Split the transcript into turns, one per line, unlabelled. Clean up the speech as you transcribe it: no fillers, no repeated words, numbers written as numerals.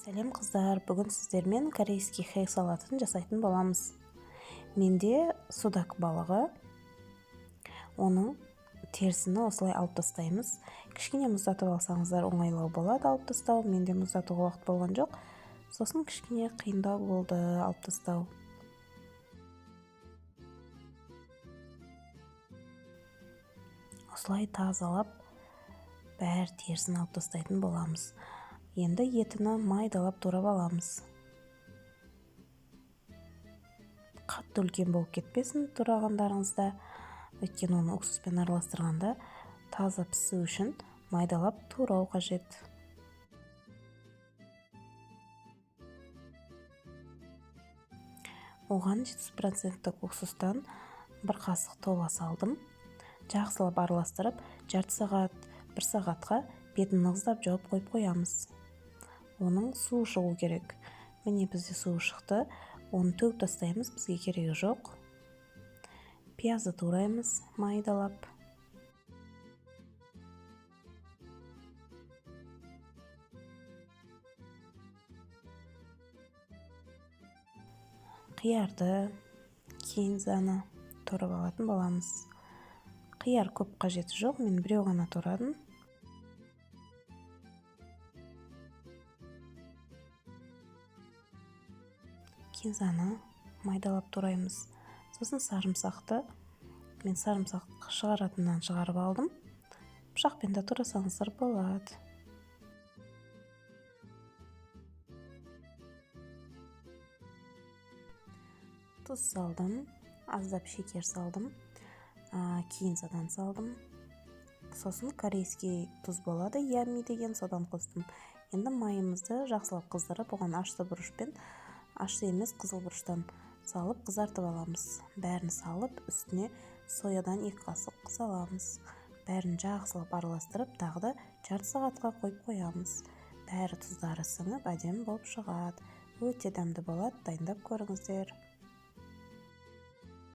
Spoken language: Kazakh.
Сәлем қыздар, бүгін сіздермен корейский хэй салатын жасайтын боламыз. Менде судак балығы, оның терісini осылай алып тастаймыз. Кішкене мұздатып алсаңыздар оңайлау болады алып тастау. Менде мұздатуға уақыт болған жоқ, сосын кішкене қиындау болды алып тастау. Осылай тазалап бәр терісін алып тастайтын боламыз. Енді етіні майдалап турап аламыз. Қатты үлкен болып кетпесін турағандарыңызда, өйткені оны уксуспен араластырғанда таза пісу үшін майдалап турау қажет. Оған 70% уксустан бір қасық тола салдым. Жақсылап араластырып, жарты сағат, бір сағатқа бетін нығыздап жауып қойып қоямыз. Оның суы шығу керек. Міне бізде суы шықты. Оны төгіп тастаймыз, бізге керегі жоқ. Пиязды тураймыз майдалап. Қиярды, кинзаны турап алатын боламыз. Қияр көп қажеті жоқ, мен біреу ғана турадым. Кинзаны майдалап тураймыз. Сосын сарымсақты, мен сарымсақ шығаратыннан шығарып алдым. Пышақпен де турасаңыздар болады. Тұз салдым, аздап шекер салдым, кинзадан салдым. Сосын корейский тұз болады, ями деген, содан қостым. Енді майымызды жақсылап қыздырып, оған ашты бұрышпен, ашты емес қызыл бұрыштан салып қызартып аламыз. Бәрін салып, үстіне соядан 2 қасық саламыз. Бәрін жақсылап араластырып, тағы да жарты сағатқа қойып қоямыз. Бәрі тұздары сіңіп, әдемі болып шығады. Өте дәмді болады, дайындап көріңіздер.